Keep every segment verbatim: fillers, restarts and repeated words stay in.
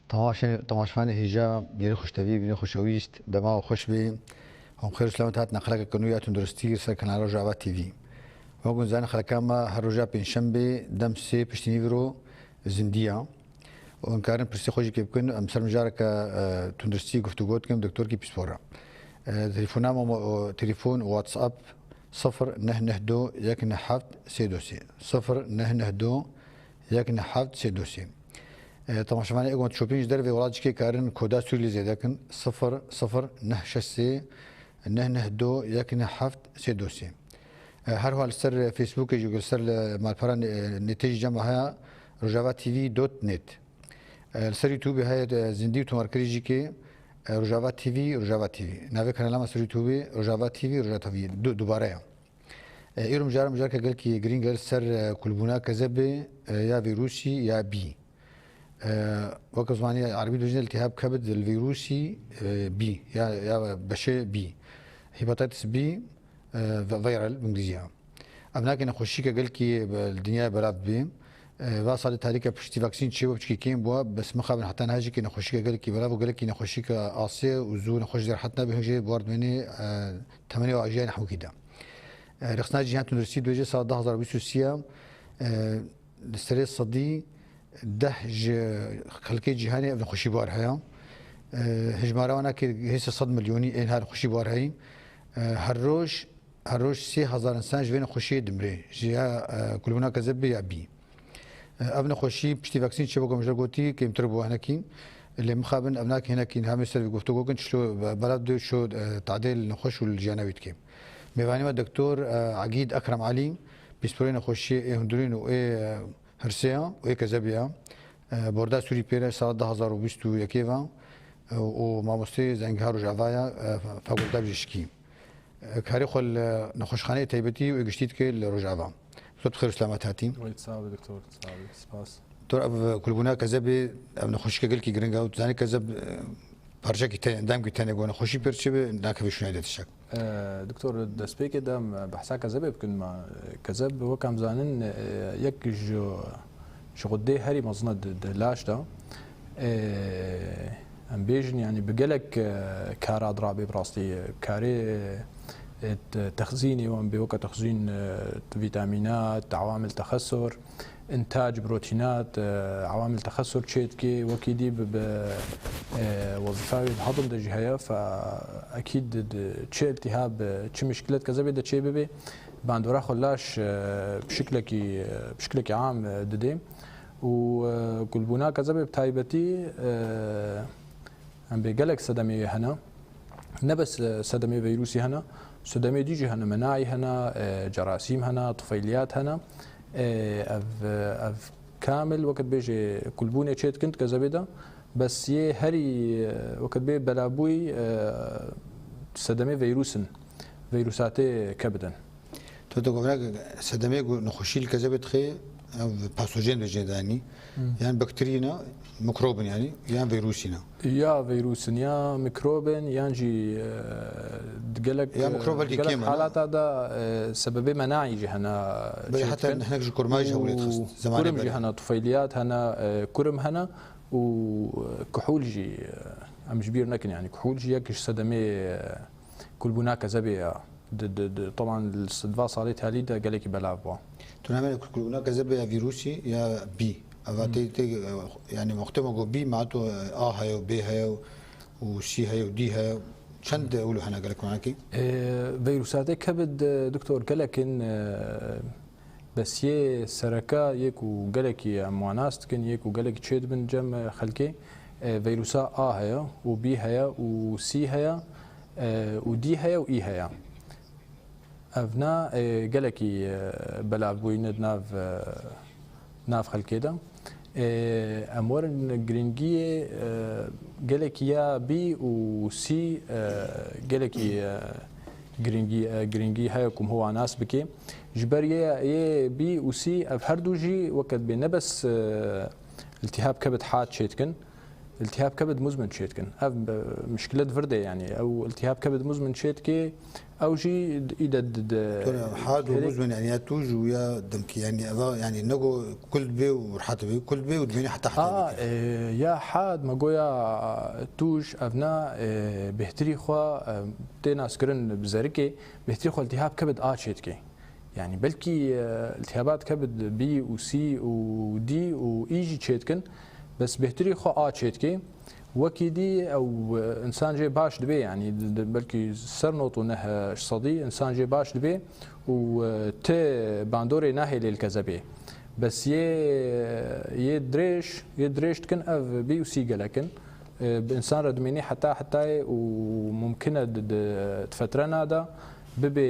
Temaşe-, temaşevanê hêja, bîrê xweştevî, bîrê xweşewîst, dema we xweş bê. Hûn xêr û selamet hatin xelekeke nû ya tunduristî li ser kanala Rojava T V. Wek hûn zanin xeleka me her roja pêncşembê dem sê piştî nîvro zindî ya. Û hûn karin pirsê xwe jî kê bikin, em ser mijareke, e, tunduristî guftûgo dikin bi doktorkî pîspor re. E, telefona me, o, telefon, WhatsApp, sifir neh neh du yek neh heft sê du sê. Sifir neh neh du yek neh heft sê du sê. E, temaşevanê, eger şopîn ji dervê welat jî kê karin koda Sûrî lê zêde kin, sifir sifir neh şeş sê neh neh du yek neh heft sê du sê. E, her wiha li ser Facebookê jî, li ser li malpera ne-, netê jî cem heye, rojava T V dot net. E, li ser YouTubeê heye, e, zindî û tomarkirî jî kê, e, Rojava T V, Rojava T V. Navê kanala me ser YouTubeê Rojava T V, Rojava T V du-, dubare ya. E, îro mijara mijareke gelkî girîng e li ser, e, kulbûna kezebê, e, ya vîrusî ya bî. E, weke zimanê erebî dibêjin iltihab kebid el vîrusî, e, bî, ya, ya beşê bî. Hepatitis B, e, ve-, viral bi îngilîzî ya. Ev nake nexweşîke gelkî be-, li dinyayê belav bî. E, va salê tarîke piştî vaksîn çêbû piçkî kêm bû, bes mixabin heta niha jî kê nexweşîke gelkî belav û gelkî nexweşîke asê û zû nexweş derhet nebe, hêjê bi war dimênê, e, temenê û ajiyayên hewkî de. E, Rêxistina Cîhan Tunduristî dibêje sala du hazar û bîst û sê ya, e, li serê sedî deh ji xelkê cîhanê ev nexweşî bi war heye. E, hejmara wana kê hê sê sed milyonî ên her nexweşî bi war heyî. E, her roj, her roj sê hezar însan ji vê nexweşiyê dimrê. Ji ya, e, kulbûna kezebê ya bî. E, ev nexweşî piştî vaksîn çêbû, ku min ji gotî kêmtir bû hinekî. Lê mixabin ev nake hinekî niha em ê ser vî guftûgo kin, çilo be-, belav dê çilo, e, tadê li nexweş û li jiyana wî dike. Mêvanê me Doktor, e, Egîd Ekrem Elî, pîsporê nexweşiyê ê hundirîn û ê, e, hirsê ya û ê kezebê ya. E, borda Sûrî pê re sala du hazar û bîst û yekê ve, e, û mamosteyê zengha Rojava ya, e, fakulta bijîşkî. E, karê xwe li nexweşxaneyê taybetî û ê giştî dike li Rojava. Zor bi xêr û selamet hatî. Wê sax be doktor, sax be, spas. Doktor, ev kulbûna kezebê, ev nexweşîke gelkî giring e û tu zanî kezeb, e, parçekî te, endamkî tenê ku nexweşî pêr çêbe, nakeve şûnayê de tiştek. E, doktor, destpêkê de em behsa kezebê bikin me. Kezeb, wek em zanin, e, yek ji, ji xwedê herî mezin e di, di laş de. E, em bêjin, yanî bi gelek, e, kara dirabê bi rastî, e, karê, e, te-, texzînê wan bê weke texzîn, e, vîtamînat, ewamil texesur, întac protînat, e, ewamil texesur çê dike, wekî dî bi, bi, e, wezîfa wê di hedim de jî heye, fe ekîd di, di çi îltîhab, çi mişkilet kezebê de çê bibe, bandora xwe laş, e, bi şiklekî, e, bi şiklekî am, e, didê. Û, e, kulbûna kezebê bi taybetî, e, em bê gelek sedemê hene. Ne bes, e, sedemê veyrûsî hene, sedemê dî jî hene, menayî hene, e, cerasîm hene, tufeyliyat hene. E, ev, ev kamil weke dibêjê kulbûnê çê dikin di kezebê de, bes yê herî, e, weke dibê belavbûyî, e, sedemê veyrûs in, veyrûsatê kebid in. Tu, tu govnek sedemê ku nexweşî li kezebê dixê, ev pasojen dibêjin danî. Hmm. Yan bakterî ne, mikrobin yanî, yan vîrusî ne. Ya vîrusî ne, ya mikrobin, yan jî, e, gelek, ya mikrobin gelek kêm e, ne? Halata da, e, sebebê menayî jî hene. Belê çê heta dikin. Hinek ji kurma jî hewlê dixist. Û zemanê kurim jî berê hene, tufeyliyat hene, e, kurim hene û, e, kuhûl jî, e, em ji bîr nekin, yanî kuhûl jî yek ji sedemê, e, kulbûna kezebê ya. Di, di, di, teban li s-, di va salê talî de gelekî belav bû. Tu nabêne ku kulbûna kezebê ya vîrusî ya bî. Eva Hmm. tê, tê, e, yanî wextê me got bî, ma tu, e, A heye û B heye û, û C heye û D heye. Çend ewlo hene gelek manakî? E, veyrûsatê kebid, e, doktor, gelek in, e, Bes yê sereka, yê ku gelekî em wan nas dikin, yê ku gelekî çêdibin cem, e, xelkê, e, veyrûsa A heye û B heye û C heye, e, û D heye û E heye. Ev na, e, gelekî, e, belavbûyî ne di nav, e, nav xelkê de. E, em werin giringiyê, e, gelekî ya B û C, e, gelekî, e, giringî, e, giringî heye ku miho wan nas bike. Ji ber yê, yê B û C ev her du jî weke dibê ne bes, e, iltihab kebid hat çêdikin, iltihab kebid muzmin çêdikin. Ev, e, mişkilet vir de, yanî ew iltihab kebid muzmin çêdikê, ew jî î de di, di, Tuna had û hêrê- muzmin, yani ya tûj û ya dimkî, yani eva, yani nego kul dibê û rehet dibê, kul dibê û dimênî heta heta A, dibê. e, ya had, me goya tûj, ev na, e, bêhtirî xwe, e, tê naskirin bi zerikê, bêhtirî xwe iltihab kebid A çêdikê. Yani belkî, e, iltihabat kebid B û C û D û E jî çêdikin, bes bêhtirî xwe A çêdikê. Wekî dî ew, e, însan jê baş dibê, yani di, di, belkî ser not û neh, e, sedî însan jê baş dibê û, e, ti bandorê nahêlê li kezebê. Bes yê, yê dirêj, yê dirêj dikin ev B û C gelek in. E, bi însan re dimênî heta hetayê û mumkin e di, di, di fetrena de bibê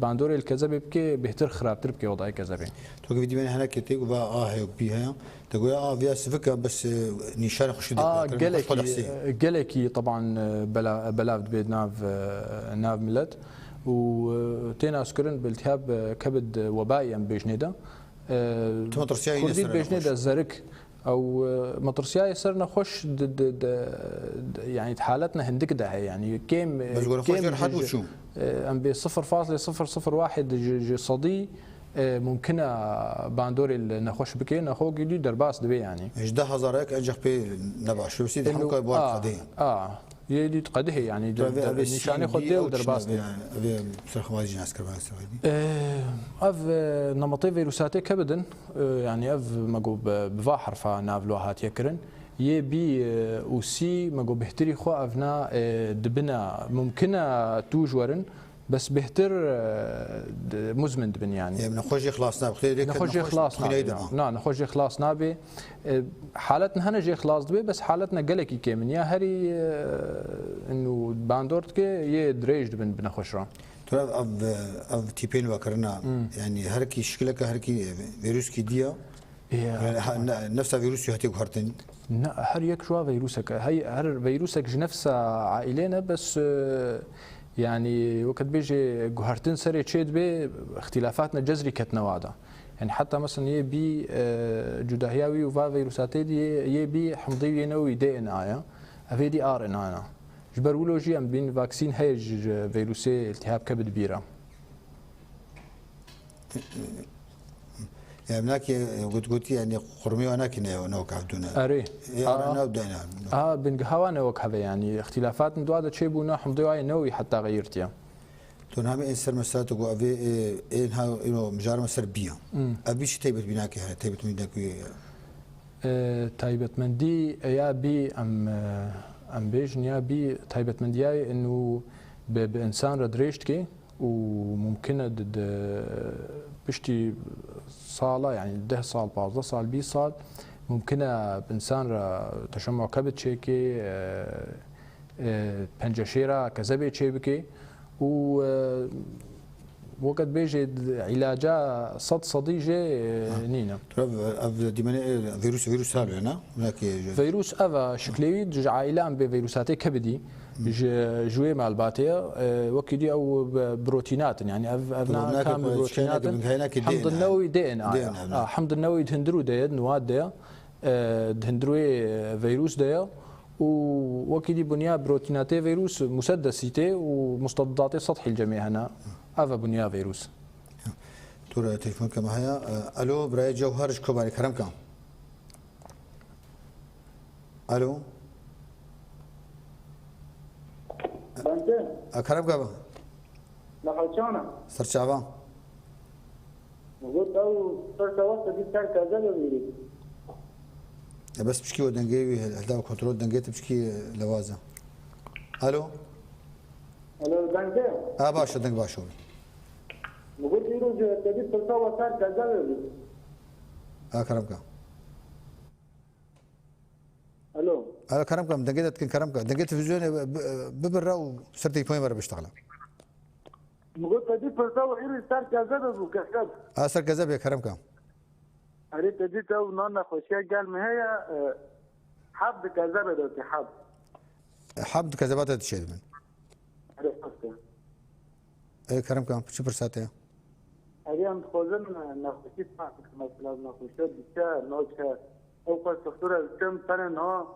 bandorê li kezebê bike, bêhtir xirabtir bike odayê kezebê. Tu ki vîdî bêne henekê tê ku va A heye û B heye. Te goya A viya sivik e, bes, e, nîşanê xweşik A, dikare, gelekî, xweş xwe dihsê. e, gelekî, teban, e, bela-, belav dibe nav, e, nav milet û, e, tê naskirin bi iltihab, e, kebid webayî em bêjnê de. E, Tu metirsiyayî Kurdî ne ser bêjnê nexweş. de zerik. Ew, e, metirsiyayê ser nexweş di, di, di, di, yani di haletne hindik de heye, yani kêm, Bes gore xwe kêm jê rehet ji, bû çû. e, em bê sifir faslê sifir sifir wahid ji, ji sedî, e, mumkin e bandorê li nexweş bike, nexwekî dî derbas dibe yani. Ji deh hezar ek ancak pê nebaş. Wesî de Eno, hemka bu a, qadê. a, yê dî qedihê yani, de, Tabii, de, abi, nîşanê xwe dê û derbas dibe. Yani, abi, ser xwe jî nas kir, ben ser xwe dî. E, ev, e, nemetê vîrusatê kebidin, e, yani ev me got bi, bi va herfa nav lo hatiye kirin. Yê B, e, û C, me got bêhtirî xwe ev na, e, dibine, mumkin e tûj werin, bes bêhtir, e, di, muzmin dibin yani. Em nexweş jê xilas nabe. Xwedê rê Nexweş jê xilas nabe, na, na, nexweş jê xilas nabe. E, haletne hene jê xilas dibe, bes haletne gelekî kêm in. Ya herî, e, inu bandor dike, yê dirêj dibin bi nexweş re. Tu ev, ev, ev tîpên vekirina, Hmm. yani her kî şikileke, her kî vîruskî diya. Ya. Yani, ha, ne, nefsa vîrusî hatiye guhertin. Ne, her yek ji wa vîrusek, hey, her vîrusek ji nefsa aîlê ne, bes, e, yani, wekî dibêje guhertin serê çê dibe, îxtîlafat ne cezrî ketine wa da. Yani, heta mesela yê bî, e, cudahiya wî û va vîrusatê dî, yê bî hemdî yê newî D N A ya, ev ê dî R N A ya. Ji ber wilo jî em bîn vaksîn heye ji, ji vîrusê iltihab kebid bîra. Em nakê, got, gotî, yani, qurmê wan nakê ne, ne wek hevdû ne. Erê. Ê, A, ara a. ne, de ne. A, bingeha wan ne wek heve, yani, îxtîlafat dua de çêbûne, hemdê wayê newî heta xeyirtiye. Tu name ên ser mesela tu got, evê, ê, ên ha, ino, mijarime ser biya. Hmm. Ev bî çi taybet bînakê hene, taybet bînakê. E, taybetmendî ya bî em, e, em bêjin ya bî taybetmendiya inu bi, bi însan re dirêj dike. û mumkin e di, di piştî sala, yani deh sal, pazdeh sal, bîst sal, mumkin e bi însan re teşemuke bi çêkê, e, e, penceşêra kezebê çêbikê û, e, weke dibêjê îlaca sed sedî jê, e, Ha. nîne. Ev, ev dîmenê, e, vîrus, vîrus hebe ne? Weke Vîrus ev e, şiklê wî ji aîlan bê vîrusatê kebidî, ji, ji wê malbatê ye, e, wekî dî ew bi, protînat in, yani ev, ev na Protînatê kam ku protînat çikaynek in, bin kaynakê hemdin D N A. newî D N A ye. D N A, Ha, hemdin newî di hundirû de ye, di nuwad de ye, e, di hundirûyê vîrus de ye û wekî dî bunya protînatê vîrus museddesî tê û musteddatê sethî cemê hene. Ev e bunya vîrus. Tu re telefon keme heye. E, alo, birayê Cewher ji Kobanê, kerem ke. Alo. Bence. A, kerem ke ba. Li Heçana. Ser çava. Got ew ser çava sedî ser keze de bîrî. E, bes pişkî o dengê wî hel-, helda kontrol dengê te pişkî lewaz e. Alo. Alo, deng de. A, baş e, deng baş e. Got îro ji sedî pirsa we ser keze de bî. A, kerem ke. Alo. Alo, kerem ke, dengê te dikin, kerem ke. Dengê televîzyonê bi-, bi-, bibire û ser telefon were biştexile. Min got, te dî pirsa we îrî ser kezebe bû, kezeb. A, ser kezebe, kerem ke. Erê, te dî te û nan nexweşiya gel min heye, e, heb di kezebe de tê, heb. E, heb di kezeba te dişê dibin. Erê, rast e. Ê, kerem ke, çi pirsa te ye? Erê, em dixwazin, e, nexweşî fehs bikin, mesela nexweşiya diçe, naçe. Ew qas doktora diçim, tenê niha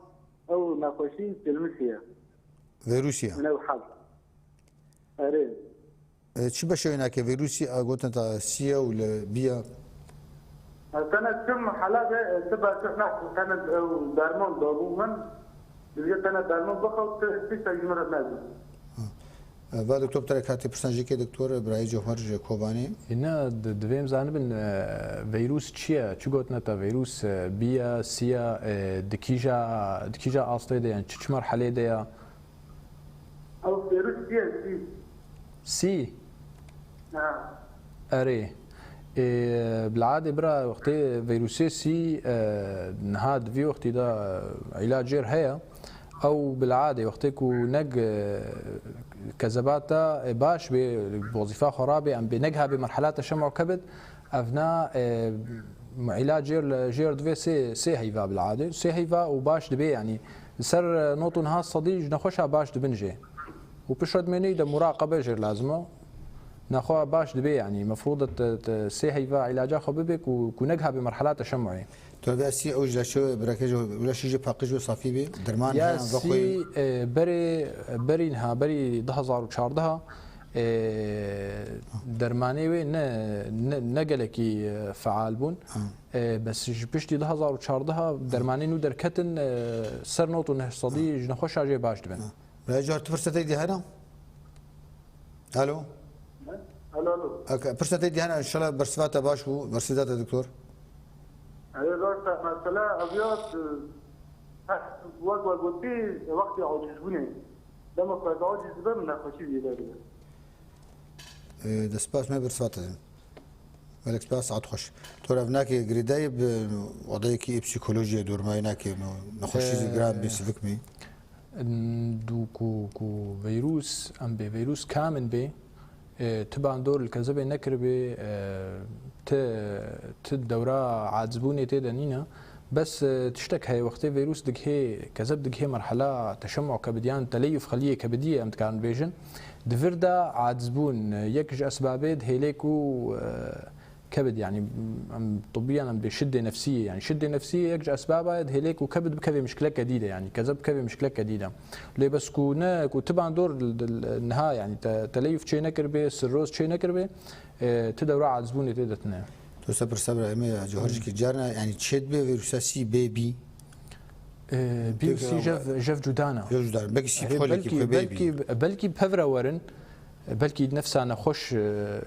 Ew nexweşî kilmisî ye. Vîrusî ye. Min ew heb. Erê. E, çi beşe wê nake? Vîrusî a gotin ta sî ye û li bî ye? E, tene çi mehela be, e, ti bersiv nakin, tene ew derman dabû min. Dibê tene derman bixwe, ti tiştek ji min re nebû. Ha. E, va doktor, bi te re katî pirsan jî ke doktor Birayê Cewher ji Kobanê. Îna di-, divêm zanibin, e, vîrus çi ye? Çi gotine te vîrus, e, bî ye, sî ye, e, di kîja, di kîja astê de ye, yani çi, çi merhelê de ye? Ew vîrus çi ye? Sî. Sî? Ha. Erê. Ê, bil'adê bira wextê vîrusê sî, e, niha di vî wextî de, e, îlac jêr heye. Ew bil'adê wextê ku neg, e, kezebata, e, baş bê, wezîfa xwe rabê, em bê neg habê merhelata şem'u kebid, evna, e, îlac jêr li, jêr divê sê, sê heyva bil'adê. Sê heyva û baş dibê, yanî li ser, e, not û niha sedî ji nexweşa baş dibin jê. Û piştre dimênî de muraqebe jêr lazim e. Nexwe baş dibê, yanî mefrûd e te, te sê heyva îlaca xwe bibê ku, ku neg habê merhelata şem'u. Tu vê sî ew ji leşê, birekê ji leşê jî paqij û safî bê. Derman Ya heye, em vexwê sî, e, berê, berî niha, berî du hezar û çardeh, e, dermanê wê ne, ne, ne gelekî, e, feal bûn. Ha. E, bes ji piştî du hezar û çardeh dermanên nû derketin, e, ser not û neh sedî ji nexweşa jê baş dibin. Ha. Birayê Cewher, tu pirsa te dî hene? Alo? Alo, alo. Eke, pirsa te dî hene, inşallah bersiva te baş bû, bersiva te doktor. Erê, rast e, mesela, ev ya, e, wek we gotî, wextê acizbûnê. Dema ku ez aciz dibim, nexweşî zêde dibe. E, dest spas me, bersiva te. Gelek spas, saet xweş. Tu revnakê girêdayî bi odeyekî psîkolojiyê dormayî nake, no, nexweşî zî giran bê, sivik bê. Dû ku, ku vîrus, em bê vîrus kamin bê, e, ti bandor li kezebê nekiribê, e, ti, ti dewra acizbûnê tê de nîne. Bes, e, tiştek heye, wextê vîrus digihê, kezeb digihê merhela teşem'u kebidî yan teleyuf xeliyê kebidiyê em dikarin bêjin. Di vir de acizbûn, e, yek ji esbabê dihêlê ku, e, kebid, yanî, em tibbiyan em bê şiddê nefsiyê, yanî şiddê nefsiyê yek ji esbaba ye dihêlê ku kebid bikeve mişkileke dî de, yanî kezeb bikeve mişkileke dî de. Lê bes ku ne, ku ti bandor l-, l-, niha, yanî te, teleyuf çê nekiribê, sirroz çê nekiribê, e, ti dewra acizbûnê tê de tine. Tu sebir, sebir, em ê Cewher jî ki carna, yanî çê dibe vîrusa sî bê bî. E, bî û sî jev, jev cuda ne. Jev cuda ne. Belkî sî Erê, pixwelî ki belkî, xwe bê bî. Belkî, belkî pevre werin, belkî nefsa nexweş, e,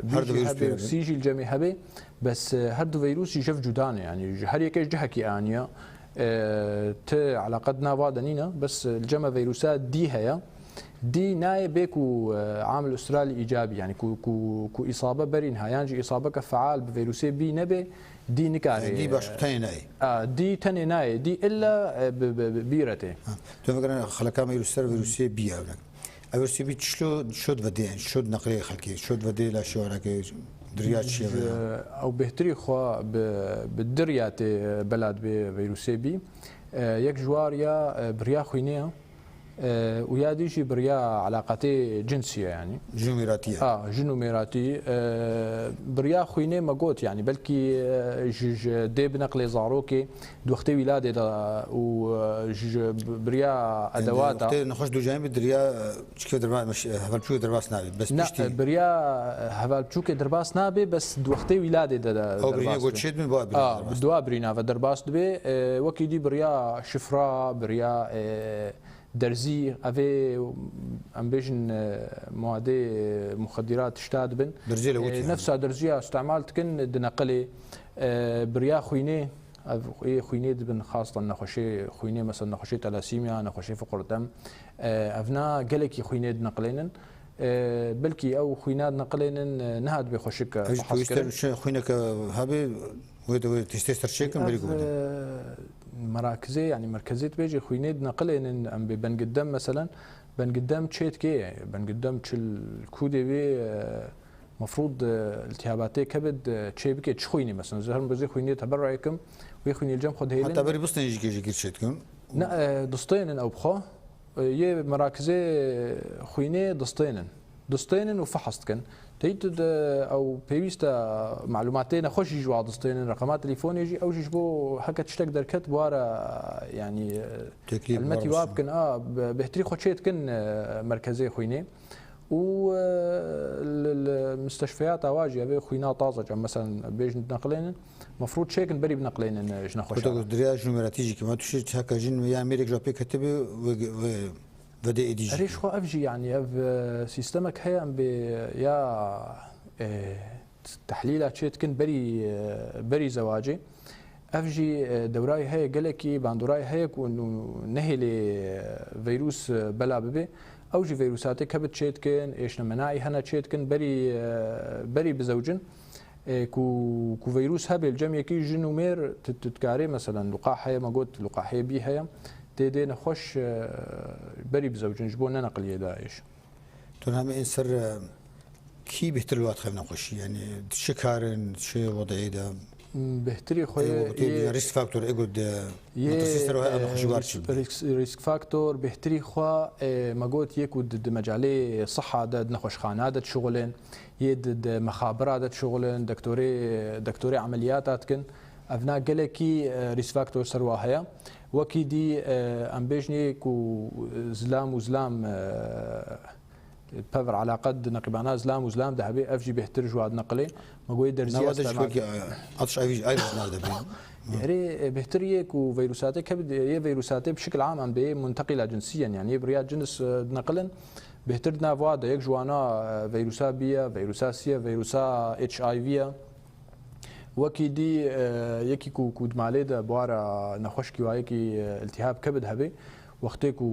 bî Her du jî vîrus hebê pê û re. Sî jî li cemê hebê, bes, e, her du vîrus jî jev cuda ne, yanî ji her yekê ji cihekî aniye. E, ti eleqet nava de nîne, bes, e, li cem vîrusa dî heye. Dî nayê bê ku, e, amil ustralî îcabî, yanî ku, ku, ku îsabe berî niha, yan jî îsabeke feal bi vîrusê bî nebê, dî nikare. E, dî baş tenê nayê. A, dî tenê nayê, dî illa, e, bi, bi, bi, bî re tê. Ha. Tu vegere xeleka me îro ser vîrusê bî ew ne. Ev vîrusê bî çilo, çilo divedê, yanî çilo dineqilê xelkê, çilo divedê laşê wan ke dirya çi ye? Ji, ew bêhtirî xwe bi, bi dirya tê bela dibê vîrusê bî. E, yek ji war ya, e, bi riya xwînê ye. E, û ya dî jî bi riya eleqetê cinsî ye, yanî. Jin û mêratî ye. A, jin û mêratî. E, bi riya xwînê me got, yanî belkî, e, ji, ji dê bineqilê zarokê, di wextê wîladê de û, e, ji, ji bi riya edewata. Wextê nexweş dûcayîn bi di riya, e, çikê derba-, meş-, e, hevalçûkê derbas nabê. Bes Na, piştî. E, bi riya hevalçûkê derbas nabê, bes di wextê wîladê de, de Ew birînê derbas got dibe. Çê dibin, bi wa birîna A, derbas bi dibin. Dua birîna ve derbas dibê. E, wekî dî bi riya şifra, bi riya, e, derzî, evê, em bêjin, e, muadê, e, muxedîrat tişta dibin. Derzî le E, wekî nefsa derziya îstemal dikin, dineqilê. E, bi riya xwînê, ev ê xwînê dibin, xastan nexweşê xwînê, mesela nexweşê telasîmya, nexweşê fiqurdem. E, evna gelekî xwînê dineqilênin. E, belkî ew xwîna dineqilênin, e, niha dibê xweşik, e, Ev jî fehas pêwîst kirin. e, xwîneke hebê, wê de wê testê ser çêkin, berî ku bide. E, merakizê, yanî merkezê dibêjê xwînê dineqilênin, em bê bengidem, meselen, bengidem çê dikê, bengidem çil kûdê wê, e, mefrûd, e, iltihabatê kebid, e, çê bike, çi xwînê, meselen, ez her mezê xwînê teberrû kim, wê xwînê li cem xwe dihêlin. Heta berî bistên jî kê jî kir çê dikin. Ne, e, distênin ew bi xwe. E, yê merakizê xwînê distênin. Distênin û fehs dikin. Teyî tu de ew pêwîst e, malûmatê nexweş jî ji wa distênin, reqema telîfonê jî, ew jî ji bo heke tiştek derket, bi wa re, yanî, Têkilî helmetî bi wa wa re bikin, a, bi-, bêhtirî xwe çê dikin, e, merkezê xwînê. Û, e, li, li misteşfeyata wa jî, ev ê xwîna taze, cem, meselen, bêjin dineqilênin, mefrûd çêkin berî bineqilênin, e, ji Ku te nexweşa. got, dirêya ji nûmeretî jî kima, tu şê heke jin yan mêrek ji wa pê ketibe, ve, ve, vedê êdî jî Erê, ki. Ji xwe ev jî, yanî, ev, e, sîstemek heye, em bê ya, e, tehlîla çê dikin berî, e, berî zewacê. Ev jî, e, dewrayê heye, gelekî bandorayê heye ku nû-, nehêlê, e, veyrûs, e, bela bibe. Ew jî veyrûsatê kebit çê dikin, êşne menaî hene çê dikin, berî, e, berî bizewcin. E, ku, ku veyrûs hebe, li cem yekî jin û mêr, tu, tu dikarê, meselen, luqah heye, me got, luqahê bî heye, tê dê nexweş, e, berî bizewcin, ji bo neneqiliyê DAIŞ. Tu niha em ên ser, e, kî bêhtir li wa dixe nexweşî? Yanî di çi kar in, çi wedeyê de? Bêhtirî xwe Ê, yê, wextê yê, risk faktor, ê got de yê, metirsî ser wa e, nexweşî bar risk, çi? Risk, risk faktor, bêhtirî xwe, e, me got yê ku di, di mecalê siha de, di nexweşxana de dişuxulin, yê di, di mexabira de dişuxulin, doktorê, doktorê emeliyata dikin. Evna gelekî, e, risk faktor ser wa heye. Wekî dî, e, em bêjin yê ku zilam û zilam, e, pev re eleqe di neqîbana zilam û zilam de hebe, ev jî bêhtir ji wa dineqilê. Me goyê derziya Nava de ji istemal wekî, e, atş evî, ay de nav de bî. Erê, e, bêhtir yê ku veyrûsatê kebid, yê veyrûsatê bi şikil am em bê munteqîla cinsiyen, yanî yê bi riya cins, e, dineqilin. Bêhtir di nav wa de, yek ji wana, e, veyrûsa B ye, veyrûsa C ye, veyrûsa H I V ye. Wekî dî, e, yekî ku, ku di malê de bi wa re nexweşkî wa yekî, e, iltihab kebid hebe, wextê ku,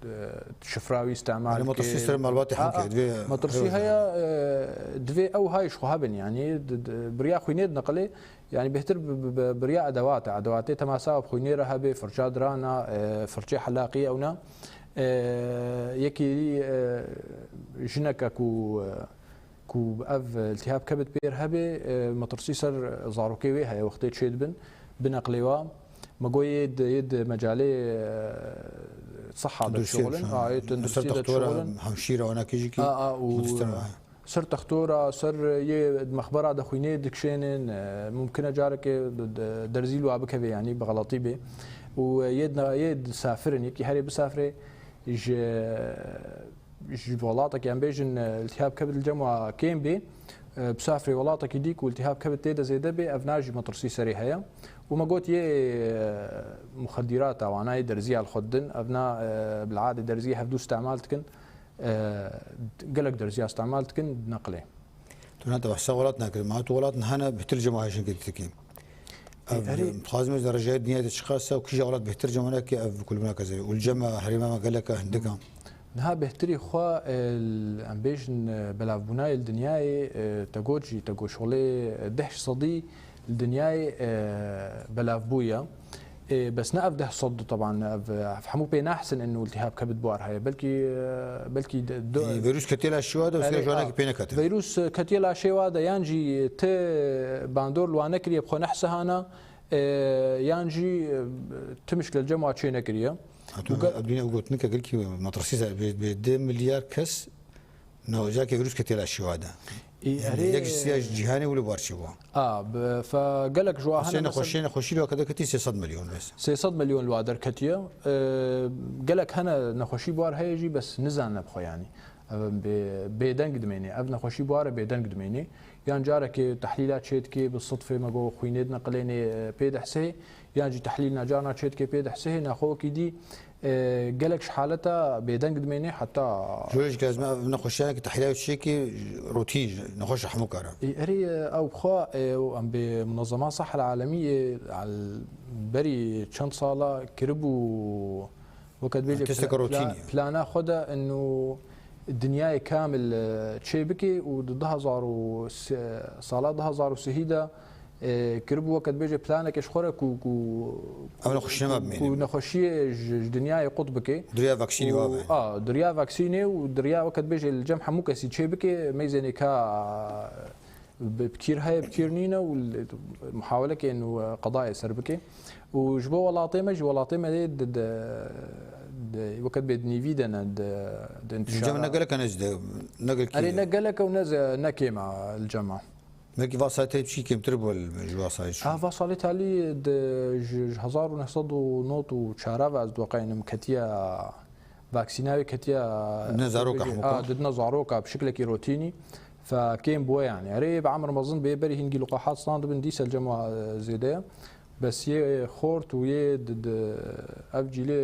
e, şifra wî îstemal Yanî metirsî kir. ser malbatê A, hemû a, kir, divê metirsî hewce. Heye, e, divê ew hay ji xwe hebin, yanî di, di, bi riya xwînê dineqilê, yanî bêhtir bi, bi, bi, bi riya edewat e. Edewatê temasa bi xwînê re hebe, firça dirana, e, firçê helaqî ewna. E, yekî, e, jineke ku, e, ku ev iltihab kebit pêr hebe, e, metirsî ser zarokê wê heye wextê çêdibin, bineqlê wa. Me got yê di, yê di mecalê, e, siha de Tenduristiyê dişuxulin, dişuxulin. a, yê Ser tenduristiyê de doktora, dişuxulin. hemşîre, wana kî jî kî A, a, û, metirsî ser wa heye. Ser textora, ser yê di mexbera de xwînê dikişênin, e, mumkin e carekê d-, d-, derzî li wa bikeve, yanî bi xeletî bê. Û, e, yê di, yê disafirin, yekî herê bisafirê, ji, ji welatekî, em bêjin, e, iltihab kebit li cem wa kêm bê, e, bisafirê welatekî dî ku iltihab kebit tê de zêde bê, ev na jî metirsî serê heye. Û me got yê, e, muxedîrata wana yê derziya li xwe didin, ev na, e, bil'adê derziyê hevdû îstemal dikin. E, gelek derziya îstemal dikin, neqilê. Tu niha te behsa welat nekir. Ma tu welat niha ne bêhtir cem wa hejin kir dikî. Ev, erê. Dixwazim ez derejeyê dinyayê de çiqas e û kîja welat bêhtir cem wa neke ev kulbuna kezerê. Û li cem me herêma me gelek e, hindik e. Niha bêhtirî xwe, e, em bêjin, e, belavbûnayê li dinyayê, e, te got jî, te got şolê deh sedî li dinyayê, e, belav bûye. Ê, bes ne ev deh sed du, teban ev, ev hemû pê nahsin inu iltihab kebit buar heye. Belkî, e, belkî de, do- Ê, vîrus ketiye la şiwa de, Erê, vîrus a, pê nekete. Vîrus ketiye la şêwa de, yan jî ti bandor li wan nekiriye, bi xwe nehsihana, e, yan jî, e, ti mişkil cem wa çê nekiriye. Hatun, Û ge- ev dîne ew gotinike gelkî metirsî se, bi, bi dê milyar kes Ne, ocakê vîrus ketiye la şiwa de. Ê, Yanî erê. Yek ji siya ji cîhanê wilo bar çêbû. A, bi, fe gelek ji wa Sê hene, nexweşiyê, mesela, nexweşî li wa kede ketî sê sed milyon bes. Sê sed milyon li wa derketiye. E, gelek hene nexweşî bar heye jî, bes nizanin bi xwe, yanî. Ev bê-, bêdeng dimêne. Ev nexweşî bar e, bêdeng dimêne. Yan carekê tehlîla çê dike, bi sidfê me got xwînê dineqilênê, e, pê dehsê. Yan jî tehlîl necarna çê dike pê dehsihê, naxwe wekî dî, e, gelek ji haleta bêdeng dimêne heta Jûrê ji ke ez me ev nexweşiyanekî tehlîla çêkî rotîn ji nexweş hemû kara. Ê, erê, e, ew xwe, e, em bê Munezema Sahel Alemî, e, al-, berî çend sala kiribû, weke dibêje Testeke pla-, rotînî. pla-, plana xwe de inu dinyayê kamil, e, çê bike û di du hezar û sê, sala du hezar û sihî de, e, kiribû weke dibêje planeke ji xwe re ku, ku, Ew nexweşî nema ku bimêne. nexweşiyê ji, ji dinyayê qut bike. Diriya vaksînê Û, wa be. a, diriya vaksînê û diriya weke dibêje li cem hemû kesî çê bike, meyzênê ka bi, bi kîr heye, bi kîr nîne û li, muhaweleke inu qedayê ser bike. Û ji bo welatê me, ji welatê me dê di, di, Di, wekî bê di nîvî de ne, di, di Cem intişara. Ne gelek e, ne ji de, ne gelekî Erê, ne gelek e û ne ze-, ne kêm e li cem e. Belkî va sayî te çî kêmtir bû li, ji va sayî çû. Ha, va salê talî di, ji, ji hezar û neh sed û nod û çar ve ez diweqeynim ketiye, vaksîna wê ketiye Ne zaroka, bigê-, hemûka. Ha, didine zaroka bi şiklekî rotînî. Fe kêm bûye yani. Erê, bi emir mezin bê, berî hingî liqahat standibin, dîsa li cem wa, e, zêde ye. Bes yê xort û yê di, di, ev cîlê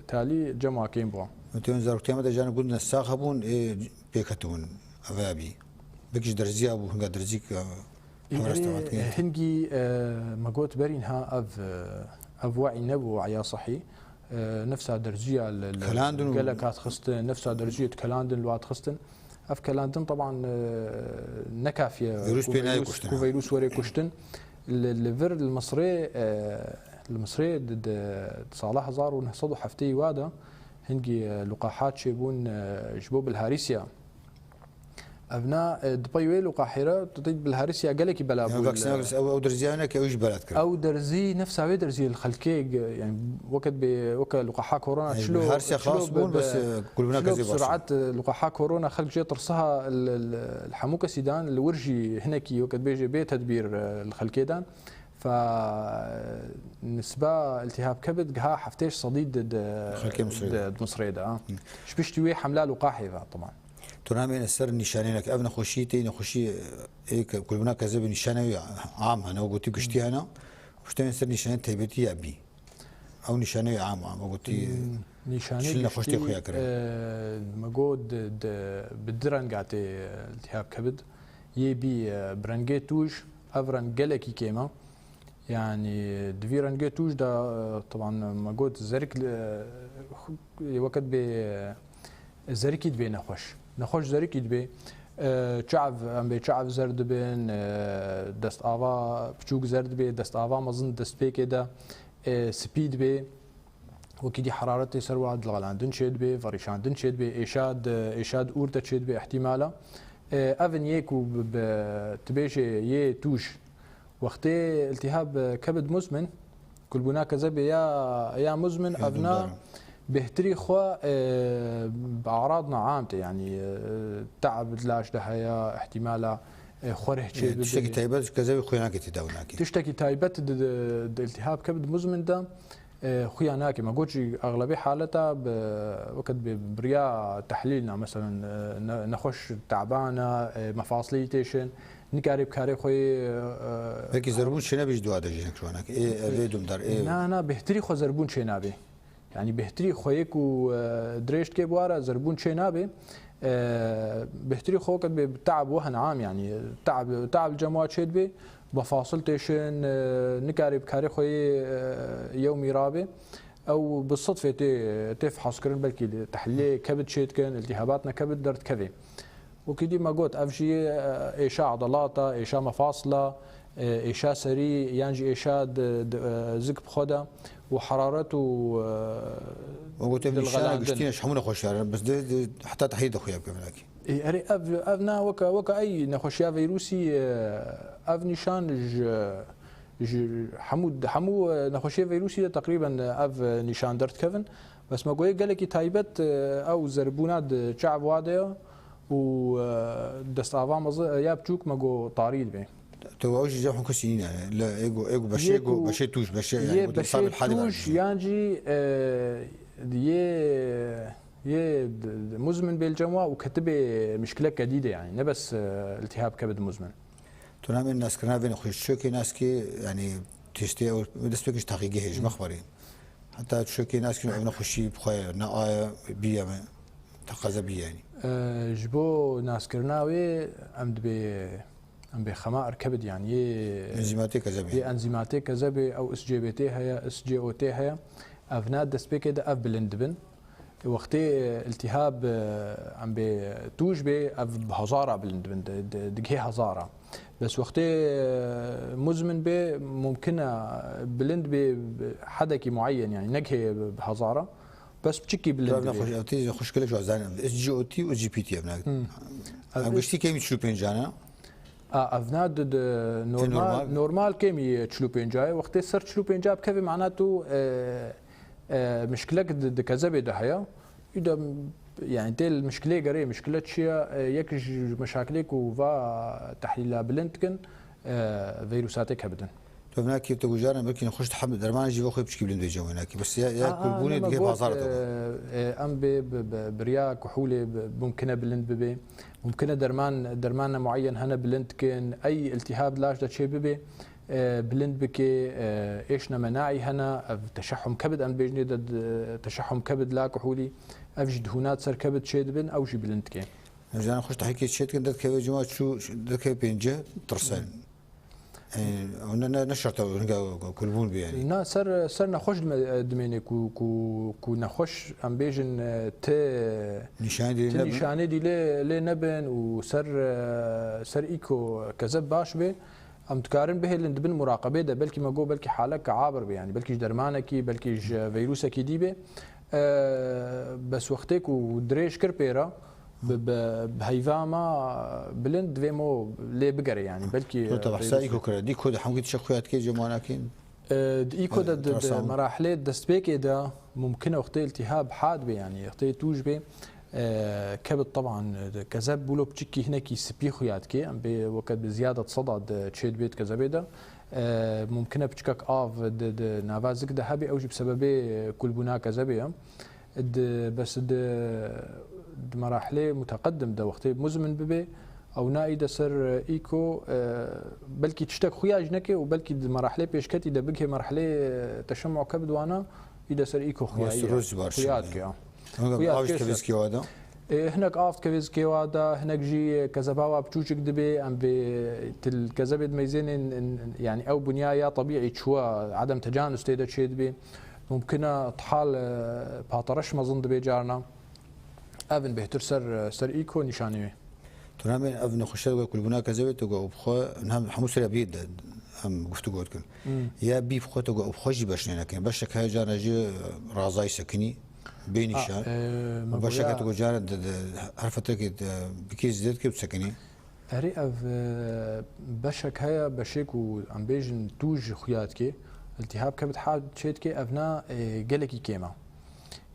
talî cem wa kêm bû. Te zaroktiya me de jan gund ne sax hebûn, ê pêketibûn, eve bî. Belkî ji derziya bû, hinga derzîk, e, Ê, hevra erê, stevat kiriye. Hingî, e, me got berî niha ev, e, ev we'î nebû, we'ya sehî. E, nefsa derziya li, li Kelandin û gelek hat xistin, nefsa derziya dikelandin li wat xistin. Ev kelandin teban, e, ne kafiye Vîrus ku pê nayê vîrus, kuştin, ku ha. Vîrus were kuştin. Li, li vir li Misrê, e, li Misrê di, di, di sala hezar û neh sed û heftê wa de hingî, e, liqahat çêbûn, e, ji bo bilharîsiya. Evna, e, di pey wê liqahê re, tu dît bilharîsiya gelekî bela bû. Vaksîna, li ew, ew derziya ne ke ew jî belat kir. Ew derzî, nefsa wê derzî li xelkê, ge-, yani wekî bê, weke liqaha korona Yani çilo, bilharîsiya çilo xelas bi, bûn, bi, bes, e, kulbina çilo kezê bi baş. Surat, e, liqaha korona xelk jê tirsiha li, li, li hemû kesî dan, li wir jî hinekî wekî bêjê bê tedbîr, e, li xelkê dan. Fe nisba iltihab kebid giha heftê sedî di, di, Xelkê Misrê. Di, di Misrê de, ha. Hı. Ji piştî wê hemla liqahê ve, teban. Tu namêne ser nîşanênek. Ev nexweşî tê nexweşî, ê, ke-, kulbina kezebê nîşane wî am hene, û gotî giştî hene. Piştî ser nîşanê taybetî ya bî. Ew nîşaneyê am, am, wekî Hmm, nîşanê çil nexweş tê giştî, xuya kirin. E, me got di, di, bi du renga tê iltihab kebid. Yê bî, e, bi rengê tûj, ev reng gelekî kêm e. Yani di vî rengê tûj de, e, teban me got zerik, e, xu-, wekî bê, e, zerikî dibê nexweş. Nexweş zerikî dibê. E, çav, em bê çav zer dibin, e, destava piçûk zer dibê, destava mezin destpêkê de. E, spî dibê, wekî dî heraretê ser wa dilxelandin çêdibê, verîşandin çêdibê, êşa di, êşa di ûr de çêdibê ihtimala. E, ev in yê ku bi, bi, tu bêjê yê tûj. Wextê iltihab, e, kebid muzmin, kulbûna kezebê ya, ya muzmin, Ya evna dûmdar. Bêhtirî xwe, e, bi aradna am tê, yani, e, te'b di laş de heye, ihtimala, e, xwereh çê Yani bibe. Tiştekî taybet ji kezebê xuya nake tê daw nake. Tiştekî taybet di, di, di iltihab kebid muzmin de, e, xuya nake. Me got jî exlebê haleta bi, wekî bi biriya tehlîl ne, meselen, e, ne, nexweş te'ban e, e, mefasilê têşin, nikarê bi karê xwe yê, e, Belkî zerbûn çênebî ji dua de jî nek ji wan nake. Ê, ev ê dûmdar, ê. Na, na, bêhtirî xwe zerbûn çênabê. Yani bêhtirî xweyê ku, e, dirêj dike bi wa re zerbûn çê nabe. E, bêhtirî xwe wekî bê te'b wehn am yani. Te'b, te'b li cem wa çê dibe. Mefasil têşin, e, nikarê bi karê xweyê, e, yewmî rabe. Ew bi sidfê tê, tê fihas kirin, belkî li tehlilê kebid çê dikin, iltihabatna kebid derdikeve. Wekî dî me got, ev jî, e, êşa edelata, êşa mefasila, e, êşa serî, yan jî êşa di, di, e, zik bi xwe de û heraret û, e, Wek gotim, nîşana dilxelandin. Giştî ne ji hemû nexweşiyan re, bes di, di, heta tehlîl de xuya bike belkî. Ê, erê, ev, ev na weke, weke ey nexweşiya vîrusî, e, ev nîşan ji, ji hemû, hemû, e, nexweşiyê vîrusî de teqrîben, e, ev, e, nîşan derdikevin. Bes me goyê gelekî taybet, e, ew zerbûna di çav wa de ye û, e, destava mezin, e, ya biçûk me got tarî dibe. Tu ew jî cem hukûsî nîne. Li êgo, êgo beşê, Yê êgo ku beşê tûj, beşê, yani, yê got beşê misal hadi tûj ver. Yan jî, e, yê, yê d-, d-, muzmin bê li cem wa û ketibê mişkileke dî de yani. Ne bes, e, iltihab kebid muzmin. Tu namê naskirina vê nexweşî çi şokê naskê, yani testê ew dest pêkir ji teqîgehê ji Hı. mexberê. Heta çi şokê naskirina ev nexweşî bi xwe ye, ne aye bî ye me, teqeze bî yani. E, ji bo naskirina wê em dibê, em bê xema erkebid yani yê Enzîmatê kezebê. Yê enzîmatê kezebê, ew S C B T heye, S C O T heye. Ev ne destpêkê de ev bilind dibin. Wextê, e, iltihab, e, em bê tûj bê, ev bi hezara bilind bin, di, di, digihê hezara. Bes wextê, e, muzmin bê, mumkin e bilind bê bi hedekî muayyen, yani negihê bi hezara. Bes piçikî bilind Ev ne bê. Xweş, ev tê xweşkilek ji zanin. S G O T û G P T ev ne. Hmm. Ev Ev giştî kêmî çil û pênc ne. A, ev ne di, di normal, normal. Normal kêmî çil û pênc ye. Wextê ser çil û pênc bikevê, mana tu, e, E, mişkilek di, di kezebê de heye. Û de, yani, tê li mişkilê gerê, mişkile çi ye? E, yek ji meşakilê ku va tehlîla bilind dikin, e, vîrusatê kebidin. Tu vinakî tu gujaran belkî nexweş dihem derman jî ve xwe piçkî bilind bêje winakî. Bes ya, ya kulbûnê digê bazar de. E, e, em bê bi, bi, bi riya kuhûlê bi, mumkin e bilind bibe. Mumkin e derman, dermana muayyen hene bilind dikin. Ey iltihab laş de çê bibe. E, bilind bike, e, êşna menaî hene, ev teşehum kebid em bêjinê de, de, teşehum kebid la kuhûlî, ev jî dihûnat ser kebid çê dibin, ew jî bilind dike. Em jî xweş tehîkê çê dikin, derdikeve cima çû, derdikeve pênce, tirsen. E, ew ne, ne, ne şert e, hinga kulbûn bê yani. Na ser, ser nexweş dime-, dimêne ku, ku, ku nexweş, em bêjin, e, ti Nîşanê dî ti lê nebin. Nîşanê dî lê, lê nebin û ser, e, ser îko kezeb baş bê. Em dikarin bihêlin di bin muraqebê de, belkî me got, belkî halek abir be, yani belkî ji dermanekî, belkî ji vîrusekî dî be. E, bes wextê ku dirêj kir pê re, bi, bi, bi heyva me bilind divê mo lê bigere, yani belkî, Tu te behsa vîrus îko kire. Dî ku de hemkî tişe xuya dike cêmanakî? E, di îko de, di, di merahlê destpêkê de mumkin e wextê iltihab had be, yani wextê tûj be. E, kebit taban, e, kezeb bûlo piçikî hinekî spî xuya dike. Em bê weke bi ziyade di seda de çê dibê di kezebê de. E, mumkin e piçikek av di, di nava zik de hebe, ew jî bi sebebê kulbûna kezebê ye. Di, bes di, di merahlê muteqedim de wextê muzmin bibe, ew na î de ser îko, e, belkî tiştek xuya jî neke û belkî di merahlê pêşketî de bigihê merahlê, e, teşemû kebid wana, î de ser îko xuya ye. Xuya dike, ya. Hinek av dikeve zikê wa da? E, hinek av dikeve zikê wa da, hinek jî kezeba wa biçûçik dibe, em vê til kezebê dimeyzênin, yani ew bunya ya tebîî çûwa, edem tecanus tê de çê dibe. Mumkin e tihal, e, patereş mezin dibe carna. Ev in bêhtir ser, ser îko nîşanê wê. Tu namê ev nexweşiya we kulbûna kezebê tu got û bi xwe hem hemû serê bî de em guftûgo dikin. Hmm. Ya bî bi xwe tu got û bi xwe jî beş nênekin. Beşek heye carna jî razayî sekinî bê nîşan. A, e, me Û beşek goya tu got carna di, di her fetrekê de bikê zêde dike û sekinî. Erê, ev, e, beşek heye, beşê ku em bêjin tûj xuya dike, iltihab kebid had çê dike, ev na, e, gelekî kêm e.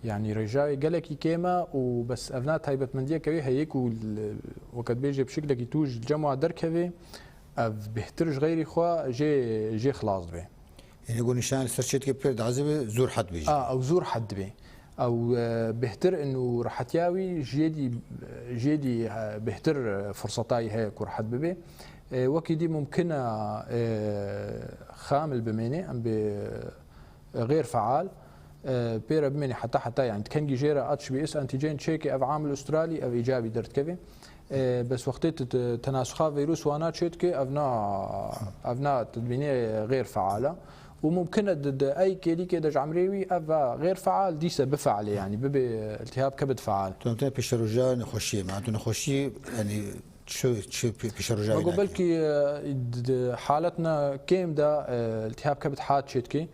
Yani rêjayê gelekî kêm e û bes ev na taybetmendiyeke wê heye ku li, weke dibêje bi şiklekî tûj li cem wa derkeve, ev bêhtir ji xeyrî xwe jê, jê xilas dibe. Yanî ku nîşan li ser çêtikê pir diazibe, zûr hed bêje. A, ew zûr hed dibe. Ew, e, bêhtir in û rehetiya wî jêdî, jêdî, e, bêhtir, e, firseta wî heye ku rehet bibe. E, wekî dî mumkin e, e, xamil bimêne, em bê, e, xêr feal, e, pê re bimêne heta heta, yani kengî jê re H B S antijen çêke, ev amil Australî, ev îcabî derdikeve. E, bes wextê tu, tu tenasuxa vîrus wana çê dike, ev na, ev na tu dibînê xêr feal e. Û mumkin e di, di ey kêlîkê de ji emrê wî ev ve xêr feal dîse bifealê, yani bibe iltihab kebid feal. Tu em tine pêşeroja nexweşiyê me. Tu nexweşî, yani çi, çi pê-, pêşeroja wî nake? Belkî, e, di, di haletna kêm de, e, iltihab kebid had çê dike.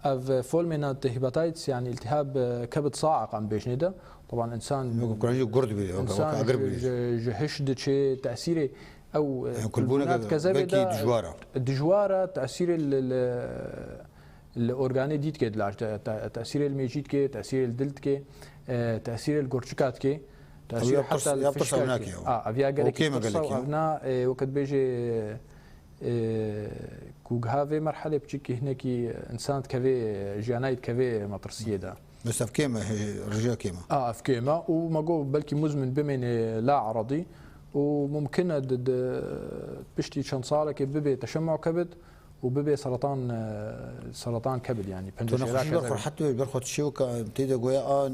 Ev, e, fulminant hepatitis, yani iltihab, e, kebid saaq em bêjnê de. Taban insan, Weke kuran jî gur dibî, weke, insan weke agir ji, bibî. Ji, ji hiş diçe tesîrê ew, e, Yani kulbûneke kulbûna kezebê belkî de dijwar e. Dijwar e, tesîrê li, li, li organê dî dike, di laş de, te-, tesîrê li mêjî dike, tesîrê li dil dike, e, tesîrê li gurçika dike, tesîrê ya pirs, heta li ya pirs fişka ew dike. Nake. A, ev ya gelekî pirsa, ev na, e, weke dibêje, e, ku giha vê merhelê piçikî hinekî însan dikevê, jiyanayî dikevê metirsiyê de. Bes ev kêm e, he, rijiya kêm e. A, ev kêm e û me got belkî muzmin bimêne la eradî û mumkin e di, di piştî çend salekê bibe teşemû kebid û bibe seratan, e, seratan kebid, yani Tu penceşêra nexweşî ber xwe kezebê. Rehet dibî, ber xwe tu çê weke tê de goya a, a,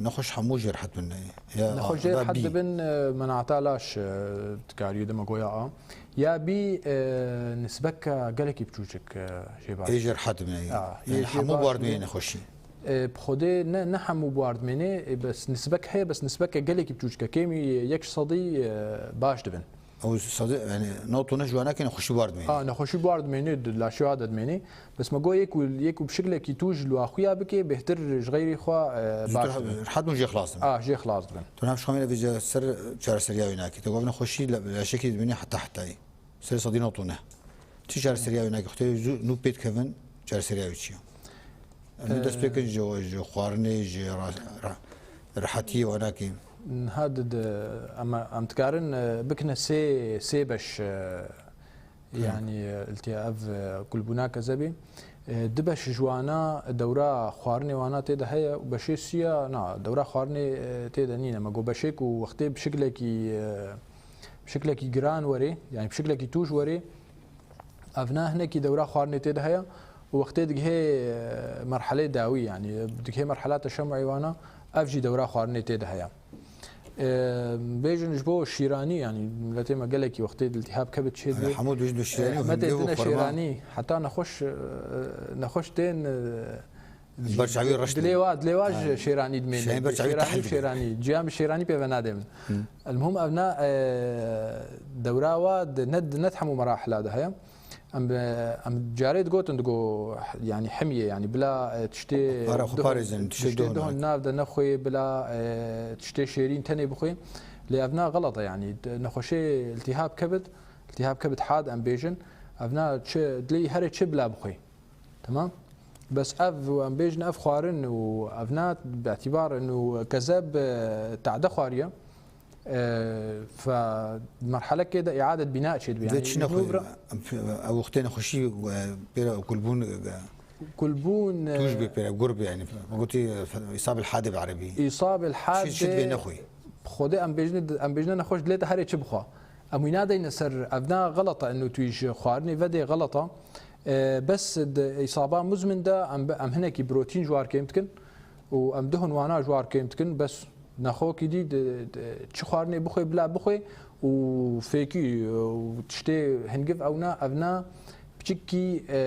nexweş hemû jê rehet bin. Ya, Nexweş jê a, rehet bî. Dibin, e, menata laş, e, dikarî de me goya a. Ya bî, e, nisbeke gelekî biçûçik, e, jê baş. Ê jê rehet bin. A, Yani ê jê hemû baş bardimê bin. Nexweşî. E, bi xwedê ne, ne hemû bardimênê, e, bes nisbek heye, bes nisbeke gelekî biçûçke. Kêmî yek sedî, e, baş dibin. Ew sedî, yani, newt û neh ji wan nake nexweşî bardimênê. A, nexweşî bardimênê, di laşê wa de dimênê. Bes me got yek û, yek û bi şiklekî tûj li wa xuya bike, bêhtir ji xeyrî xwe, e, baş dibin. Rehet bûn jê xilas dibin. A, jê xilas dibin. Tu nav şixamê vê ser çareseriya wî nake. Te got nexweşî le-, laşekî dimênê heta hetayî. Serê sedî newt û neh. Çi çareseriya wî nake? Xwedê zû nû pê dikevin, çareseriya wî çi ye? Em ê dest pê kin ji, ji xwarinê, ji ra-, ra-, rehetiyê wana kê. Niha di, di, em, em dikarin, e, bikine sê, sê beş, e, yanî, e, iltiha ev, e, kulbûna kezebê. E, du beş ji wana dewra xwarinê wana tê de heye û beşê siya, na, dewra xwarinê, e, tê de nîne. Me got beşê ku wextê bi şiklekî, e, bi şiklekî giran werê, yanî bi şiklekî tûj werê, evna hinekî dewra xwarinê tê de heye û wextê digihê, e, merhelê dawî, yanî digihê merhela teşemu'ê wana, ev jî dewra xwarinê tê de heye. E, bêjin ji bo şîranî, yanî miletê me gelekî wextê diltîhab kebit çê dibê. Hemû dijî şîranî û Hikûmetê hingê û dine xurma. Şêranî, heta nexweş, e, nexweş tên, e, Ber çavî reş dilê dibin. Wa, dilê wa ji şêranî dimêne. Şêranî ber çavî Şêranî û tehl dibin. Şêranî. Ciyan bi şêranî pê ve nadê min. Hı. Elmuhim evna, e, dewra wa di, ne, ne di hemû merahila de heye. Em, e, em carê digotin, digo, yanî himiyê, yanî bila, e, tiştê Para xwe duhun, parêzin, tiştê tiştê duhun duhun hak. Nav de nexwê, bila, e, tiştê şêrîn tenê bixwê. Lê evna xelet e, yanî, de, nexweşê iltihab kebit, iltihab kebit had em bêjin. Evna çi, dilê herê çi bila bixwê. Tamam. Bes ev, em bêjin ev xwarin û ev na bi îtibar û kezeb, e, tade xwariye. E, fe merhelekê de îadet bîna çê dibe. Vê Yani çi nexwe? Nûvra Ew wextê nexweşî, e, pêra kulbûn, e, Kulbûn, e, tûj bê pêra, gur bê yani. Gotî, e, îsab el hade bi erebî. Îsab el hade. Çi, çi dibê nexwe? Xwedê em bêjine, em bêjine nexweş dilê te herê çi bixwe. Em wî nadeyne ser, ev na xelet e, eno tu ji xwarinê vedê xelet e. E, bes di îsaba muzmin de em, em hinekî protîn ji war kêm dikin û em duhun wana ji war kêm dikin, bes nexwekî dî di, di, çi xwarinê bixwe, bila bixwe û fêkî û tiştê hingiv ew na, ev na piçikî, e,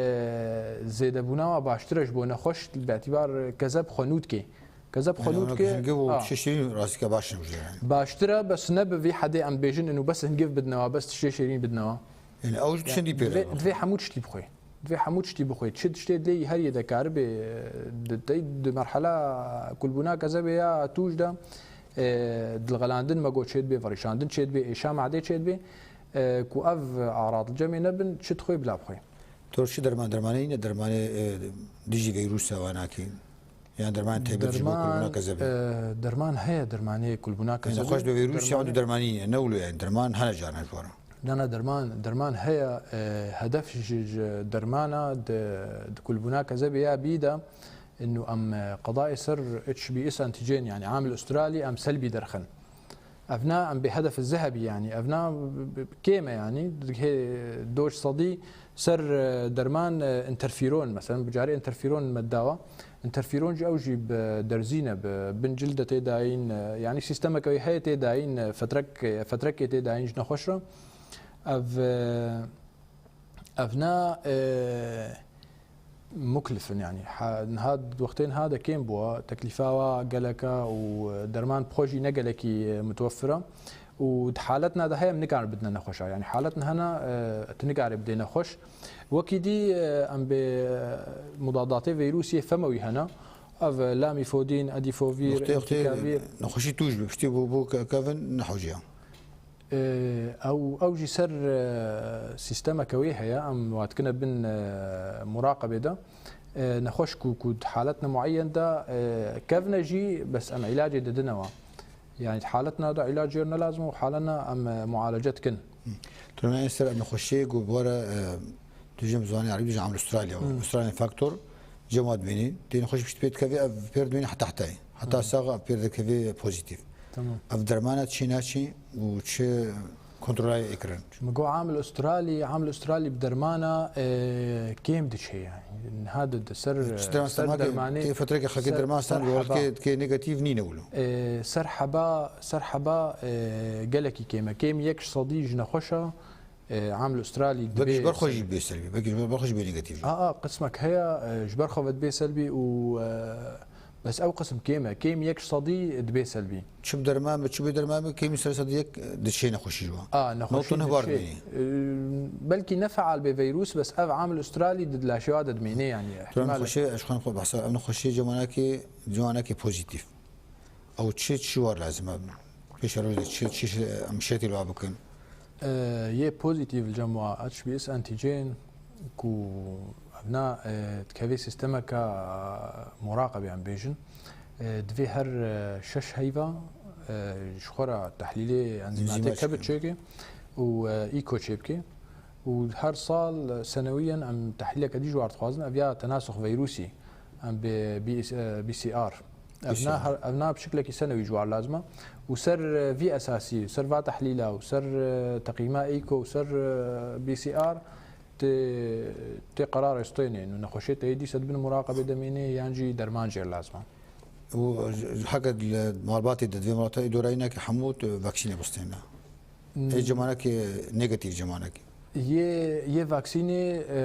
zêdebûna wa baştir e ji bo nexweş, bi îtibar kezeb xwe nû dike. Kezeb xwe Yani nû ona dike, hingiv û ha. Tiştê şîrîn rastîke baş in jî yani. Baştir e, bes ne bi vî hedê em bêjin inu bes hingiv bidine wa, bes tiştê şêrîn bidine wa. Yani ew ji çendî pê re divê, bixwe? Divê hemû tiştî bixwe. Divê hemû tiştî bixwe. Çi tiştê dilê heriyê de karibe, e, di, di, di merhela kulbûna kezebê ya tûj de, e, dilxelandin me got çêdibe, verîşandin çêdibe, êşa madê çêdibe, e, ku ev arat li cemê nebin, çi dixwe bila bixwe. Tor çi derman, dermanê yîne, dermanê, e, dijî vîrûsa wanakî? Yan derman taybet ji bo Derman, kulbûna kezebê? E, derman heye, dermanê kulbûna Yani kezebê. Xweş bi vîrûs ya Dermanê du dermanî ne wilo yani derman hene carna ji wara. Na, na, derman, derman heye, e, hedef ji, ji dermana di, di kulbûna kezebê ya bî de, inu em, e, qedayê ser H B S antijen, yani amil Australî em selbî derxin. Evna em bê hedef zehebî yani. Evna b-, b-, kêm e yani. Digihê doç sedî ser, e, derman, e, interferon, mesela, bi carê interferon me dawa. Interferon jî ew jî bi derzîn e, bi bin cil de tê dayîn, e, yani sîstemeke wê heye tê dayîn, e, fetrek, e, fetrekê tê dayîn ji nexweş re. Ev, e, ev na, e, muklif in, yani, ha, niha, wextê niha de kêm bûa, teklîfa wa gelek e û derman bi xwe jî ne gelekî, e, mutewefir e. Û di haletna de heye em nikarin bidine nexweşa. Yani, haletna hene, e, tu nikarê bidê nexweş. Wekî dî, e, em bê, e, mudadatê vîrusiyê femewî hene. Ev, e, lamifodîn, edîfovîr, Wextê, wextê entîkavîr. Nexweşî tûj bi, piştî bû, bû ke-, kevin nehewciya. E, ew, ew jî ser, e, sîstemeke wê heye, em wa dikine bin, e, muraqebê de. E, nexweş ku, ku di haletna mueyen de, e, kevne jî, bes em îlacê didine wa. Yani di haletna de îlac jê ne lazim û haletna em, e, mualece dikin. Hı. Tu ne ser em nexweşiyê ku bi were, e, tu jî em ziwanê erebî, tu jî amil Australya wa. Hı. Australian factor, cem wa dimênî. Tê nexweş pişt pê dikeve, ev pêr dimênî heta hetayê. Heta Hı. sax ev pêr dikeve pozîtîf. Tamam. Ev dermana çi naçî û çi kontrolayê ê kirin? Mi got amil Australî, amil Australî bi dermana, e, kêm diçe yani. Niha di, di ser, Çi derman ser sema ke dermanê, tê fetreke xelkê ser, derman ser stan heba. Welkê, ke negatif nîne wilo. E, ser heba, ser heba, e, gelekî kêm e. Kêm yek ji sedî ji nexweşa, e, amil Australî Belkî ji dibê ber xwe ser- jî bê selbî, belkî ji ber xwe jî bê negatif jî. A, a, qismek heye, e, ji ber xwe ve dibê selbî û, e, bes ew qisim kêm e. Kêm yek ji sedî dibê selbî. Çi bi derman be, çi bê derman be, kêmî ser sedî yek, e, diçê nexweşî ji wan. A, nexweşî Newton hvar diçê. Bênî. E, belkî ne feal bê vîrus, bes ev amil Australî di laşê wa de dimêne yani. Tu em Ihtimal e. Nexweşê, ez ji xwe xwe behsa, em nexweşê ciwanekê, ciwanekê pozîtîf. Ew çi, çi war lazim e? Pêşerojê çi, çi, çi, em şertî li wa bikin? E, yê pozîtîf li cem wa H B S antijen ku Na, e, dikevê sîstemeke muraqebê em bêjin. E, divê her, e, şeş heyva, e, ji xwe re tehlîlê enzîmatê Enzîma kebid çêke û, e, îko çêbike. Û her sal, e, senewiyen em tehlîleke dî ji war dixwazin, ev ya tenasux veyrûsî, em bi B S, e, B C R. Ev na her, ev na bi şiklekî senewî ji war lazim e. Û ser, e, vî esasî, ser va tehlîla û ser, e, teqîma îko û ser, e, B C R tê, tê qerarê stênê. Û nexweşê te yê dîsa dibin muraqebê demênê yan jî derman jêr lazim e. Û heke li malbatê de divê malbata îdorayî neke hemû tu vaksînê bistêne. Ê cemanekê negatif cemanekê. Yê, yê vaksînê, e,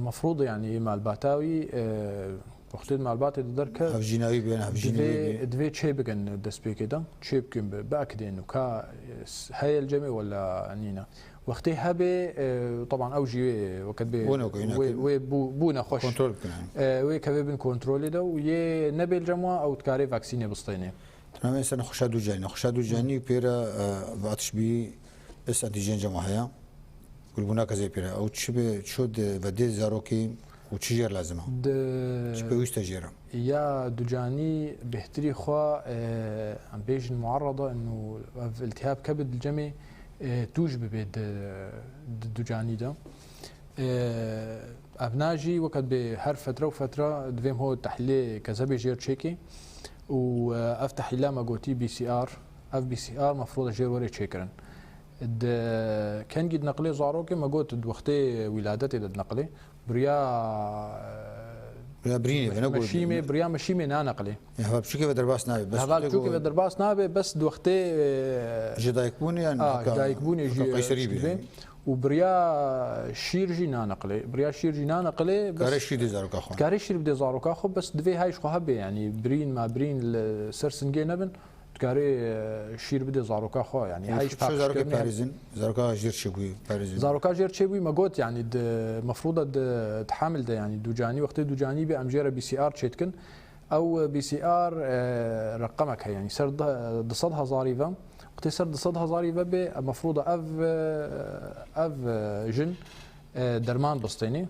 mefrûd e, yanî yê malbata wî, e, wextê di malbatê de derket, Hevjîna wî bê, hevjînê wî divê, bê. Divê çê bikin destpêkê de, çê bikin bi, biakidên û ka, e, s-, heye li cemê wela nîne. Wextê hebe, e, teban ew jî wê, weke bê, Wê neke, wê, wê neke. Wê bû, bû nexweş. Kontrol bikin, yani. E, wê kevê bin kontrolê de û yê nebê li cem wa ew dikarê vaksînê bistênê. Navê ser nexweşa dûcanî. Nexweşa dûcanî pê re, e, vatişbî is antîjen cema heye. Gulbûna kezê pê re. Ew çi be, çi de vedê zarokê û çi jêr lazim e? Di Çi pêwîst e jêr e? Ya dûcanî bêhtirî xwe, e, em bêjin muarrada û ev iltihab kebid li cemê, e, tûj bibe di, di dûcanî de. E, ev na jî weke dibê her fetre û fetre divê ho tehlîlê kezebê jêr çêkê û, e, ev tehlîla me gotî B C R, ev B C R mefrûd e jêr were çêkirin. Di kengî dineqilê zarokê me got di wextê wîladetê de dineqilê. Biriya, e, Biriya birînê me-, ve, ne got, meşîmê, biriya meşîmê naneqilê. Ya, heva biçûkê ve derbas nabe, bes Heva biçûkê ve derbas nabe, bes di wextê, e, Ji dayikbûnê yan a, heka, ji dayikbûnê heka jî, e, qeyserî bê. Bê. Û biriya şîr jî naneqilê. Biriya şîr jî naneqilê, bes Kare şîr dê zaroka xwe. Kare şîr bidê zaroka xwe, bes divê hay ji xwe hebe, yanî birîn ma birîn li ser singê nebin. Dikarê, e, şîr bidê zaroka xwe, yanî Û hay ji çi zarokê paqijkirinê hebe. Parêzin, zaroka jêr çêbûyî parêzin. Zaroka jêr çêbûyî me got, yanî di mefrûda di, di hamil de, yanî dûcanî, wextê dûcanî bê em jê re B C R çêdikin. Ew B C R, e, reqemek heye, yanî ser di, du sed hezarî ve. Wextê ser du sed hezarî ve bê, e, mefrûda ev, e, ev, e, jin, e, derman bistênê.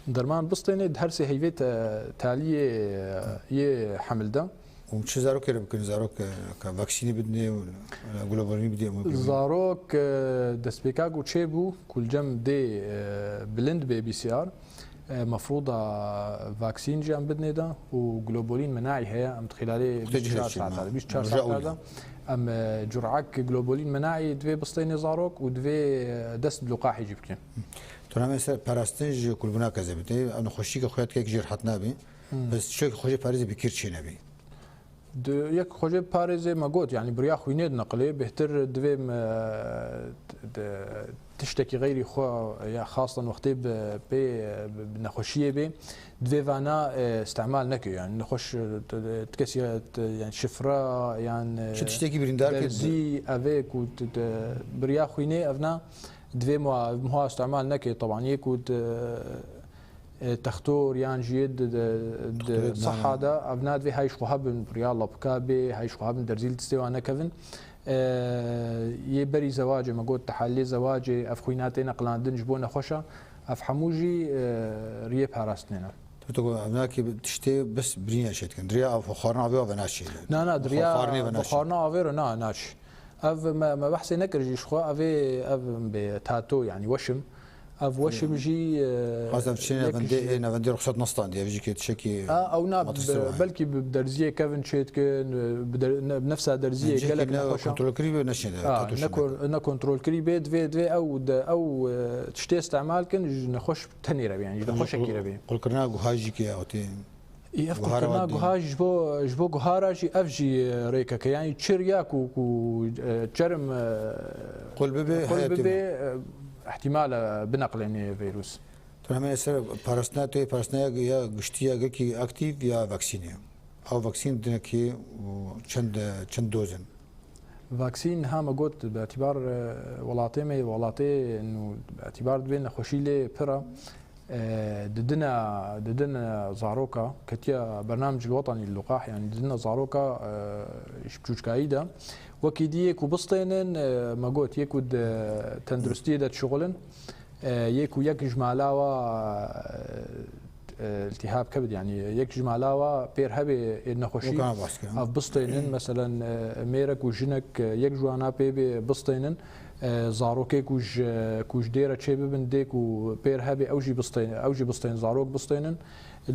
Derman bistênê di her sê heyvê te-, taliyê, e, yê hemil de. Û çi zarokê re bikin? Zarok, e, ka vaksînê bidinê û, e, globalîn bidê û globalîn. Zarok, e, destpêka ku çêbû, ku li cem dê, e, bilind bê B C R, e, mefrûda vaksîn jî em bidinê de û globalîn menaî heye, em di xîlalê Xwedê bîst û çar cihê saeta çêma. de, bîst û çar Roja saeta ewil. de em, e, cur'ek globalîn menaî divê bistênê zarok û divê, e, dest bi liqahê jî bikin. Tu namê ser parastin ji kulbûna kezê bidê, ew nexweşî ke xuya dike jêr hat nabî. Hmm. Bes çi ke xwe jê parêzê bi kir çê nebî. Di yek xwe jê parêzê me got, yanî biriya xwînê dineqilê, bêhtir divê me, d-, d-, tiştekî xeyrî xwe ya xastan wextê bi pê, bi, bi nexweşiyê bê, divê vana, e, îstemal neke, yanî nexweş, e, t-, t-, kesî, e, t-, yanî şifre, yan, e, Çi tiştekî birîndar kir? derzî, ev ê ku t-, t-, biriya xwînê ev na, divê muha, muha îstemal neke, teban yê ku t-, e, textor yan jî yê di, di, di Doktorê siha de, ev na divê hay ji xwe hebin, biriya lapika bê, hay ji xwe hebin, derzî li distê wan nekevin. E, yê berî zewacê me got, tehelê zewacê, ev xwîna tê neqlandin ji bo nexweşa, ev hemû jî, e, riyê parastinê ne. Tu, tu, ev nakê tiştê bes birîne çê dikin. Diriya ev xwarina avê ve naçê. Na, na, diriya Xwarinê ve naçê. Xwarina avê re na, naç. Ev me, me behsê nekir jî ji xwe, ev ê, ev bê tato, yanî weşim. Ev weşim jî, e, Xwazem çi yek navendê, jî ê navendê ruxsat nestandiye, ev jî ke tişekî A, ew na, matrîstir bi, wayî. belkî bi, bi derziyê kevin çê dikin, bi der-, ne, bi nefsa derziyê Encî gelek ki ne nexweşa. kontrol kirî be neşê de, A, tato çi ne ne. kor-, ne kontrol kirî bê, divê, divê ew de, ew, e, tiştê îstemal kin, ji nexweş tenê re be, yanî ji nexweşekî re be. Qulkirina guha jî ke ew tê Ê, ev Guhara qulkirina wa guha dî. ji bo, ji bo guhara jî ev jî rêkeke. Yanî çir ya ku, ku, e, çerm, e, Qul bibe, qul heye bibe, têma. e, ihtimal e bineqlênê vîrus. Tu hemê ser parastina, tu yê parastina ya, ya giştî ya girkî aktîf ya vaksînê. Ew vaksîn dinekî û çend, çend doz in? Vaksîn, ha, me got, bi îtîbar, e, welatê me, welatê nû bi îtîbar dibê nexweşî lê pir e, e, didine, didine zaroka, ketiye bernamec el-wetanî li liqah, yanî didine zaroka, e, ji biçûçkayî de. Wekî dî yê ku bistênin, e, me got, yê ku di tenduristiyê de dişixulin, e, yê ku yek ji mala wa, e, e, iltihab kevit, yanî yek ji mala wa pêr hebê ê nexweşî, Wekana baş kirin. Ev bisteynin, meselen, e, mêrek û jinek, e, yek ji wana pê bê bisteynin, e, zarokê ku ji, ku ji dê re çê bibin, dê ku pêr hebê ew jî bisteynin, ew jî bisteynin, zarok bisteynin.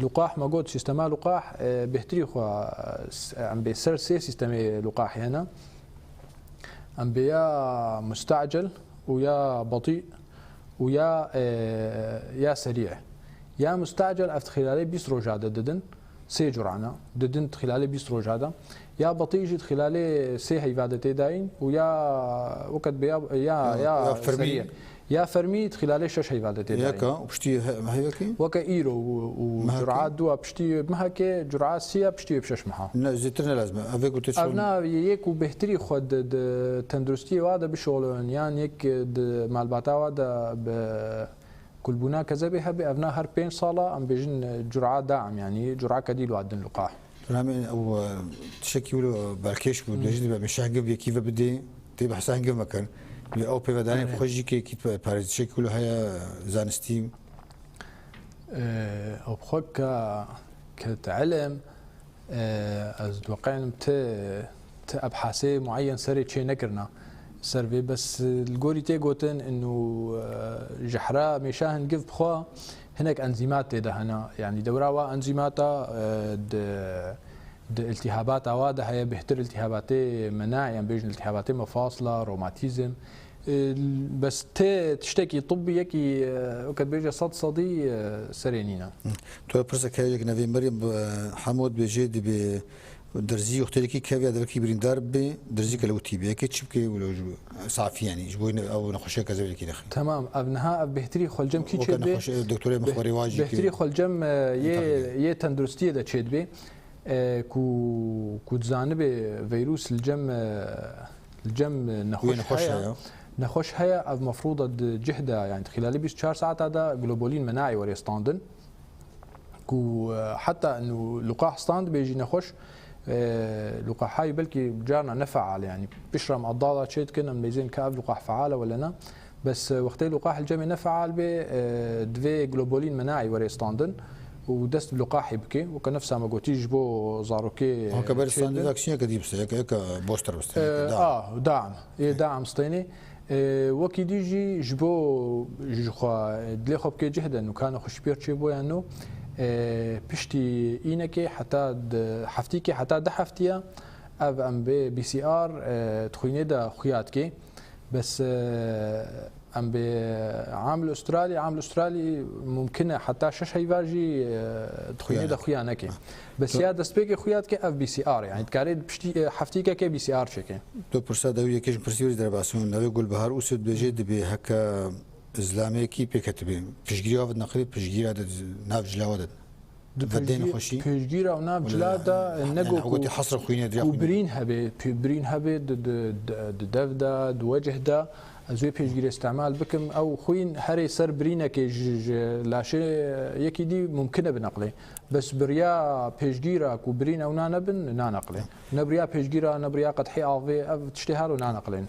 Luqah me got, sîstema luqah, e, bêhtirî xwe, e, s-, em bê ser sê sîstemê luqahê hene. Em bê ya mustacel û ya batî û ya, e, ya serî. Ya mustacel ev di xîlalê bîst roja de didin, sê curana, didin di xîlalê bîst roja de. Ya batî jî di xîlalê sê heyva de tê dayîn û ya wekî bê ya, ya, Ya, ya ya fermî. Serî. Ya fermî di xîlalê şeş heyva de tê dayîn. Yeka, û piştî he-, heyvekî? Weke îro û, û Mehekî? Cura dû a piştî mehekê, cura sê a piştî wê bi şeş meha. Ne, zêtir ne lazim e. Ev ê ku tê çon? Evna yê ku bêhtirî xwe di, di tenduristiyê wa de bişolin, yan yek di malbata wa de bi kulbûna kezebê hebe, evna her pênc sala, em bêjin, cura daim, yanî cura kedî li wa din luqah. Ramê ew, e, tiştekî wilo balkêş bû, Hmm. dibêjin dibe min şeh giv yekî ve bidê, tê behsa hin giv mekin. Lê ew pêvedanê Evet. bi xwe jî kê kî parêz tiştekî wilo heye zanistî. Ee, ew bi xwe ke, ke te ilim, ee, ez diweqenim ti, ti ebhasê mueyen serê çê nekirina. Ser vê bes, e, li gorî tê gotin, inu, e, jehra mêşa hin giv bi xwe hinek enzîmat tê de hene. Yanî dewra wa enzîmata, e, di, di iltihabata wa de heye, bêhtir iltihabatê menaî, em bêjin iltihabatê mefasla, romatîzm. E, bes tê tiştekî tibbî yekî, e, weke dibêje sed sedî, e, serê nîne. Hı. Tu pirsek heye yek nevê Meryem, e, Hemod bêjê dibê Derzî yoxterekî kevya devekî birîndar bê, derzî ke li witî bê. Yekê çi bike wilo ji safî yanî, ji bo ne-, ew nexweşiya kezebekî nexî. Tamam, ev niha ev bêhtirî xwe li cem kî Weke çêdibê? Nexweşe, ev doktorê min Beh-, xwe rêwajî bêhtirî kê. Xwe li cem, e, yê, Tabii. Yê tenduristiyê de çêdibê. E, ku, ku dizanibê vîrus li cem, e, li cem Wê nexweş nexweş heye. Heye. Nexweş heye, ev mefrûda di cih de, yanî di xîlalê bîst û çar saeta de globolîn menaî were standin. Ku, e, heta inu luqah stand bê jî nexweş, e, luqahayî belkî carna ne feal e, yanî piştre em adala çê dikin, em mêzên ka ev luqah feal e wele ne. Bes, e, wextê luqah li cemê ne feal bê, e, divê globolîn menaî were standin û dest bi luqahê bike. Weke nefsa me gotî ji bo zarokê Haka ber çê standî dibe. Vaksîneke dî biste, yeke, yeke booster biste, E, yeke da. A, daim. Ê daim stênê. E, wekî dî jî ji bo ji xwe dilê xwe bike cih de nûka nexweşî pêr çêbû yan no, e, piştî înekê heta di heftîkê heta di heftiya ev em bê B C R, e, di xwînê de xuya dikê. Bes, e, em bê am li Australya, am li Australya mumkin e heta şeş heyva jî, e, di xwînê de xuya neke. Bes ya destpêkê xuya dike ev B C R, yanî dikarê piştî, e, heftîkekê B C R çêke. Tu pirsa dawî yekê ji pirsî wî derbasî min. Navê Gulbihar Ûsê dibêje dibê heke zilameyekî pêketibê. Piştgirî wa ve neqilî piştgîra de nav cila we de. Di Ve dê piştgî-, nexweşî? Piştgîra û nav Wala cila de yani ne go ew ku, gotî hesra xwînê, dirya ku xwînê. Birîn hebe, pi-, birîn hebe di, di, di, di dev de, di wecih de, ez wê piştgirê îstemal bikim. Ew xwîn herê ser birînekê ji, ji laşê yekî dî mumkin e bineqlê. Bes bi riya pêşgîra ku birîn ew nanebin, naneqlên. Ne bi riya pêşgîra, ne bi riya qedhê avê, ev tiştê her û naneqlên.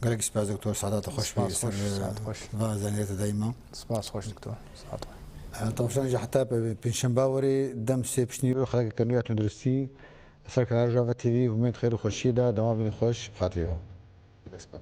Gelek spas doktor, saeta te xweş be, Spas ser xweş, saet xweş. Va zanînê te daîma. Spas xweş doktor, saet xweş. E, temaşevanên ji heta pe-, pêncşemba werê dem sê piştnîrê xelekeke nû ya tunduristî, ser kanala Rojava T V, hûmên xêr û xweşiyê de, dema bînin xweş, xatirê we.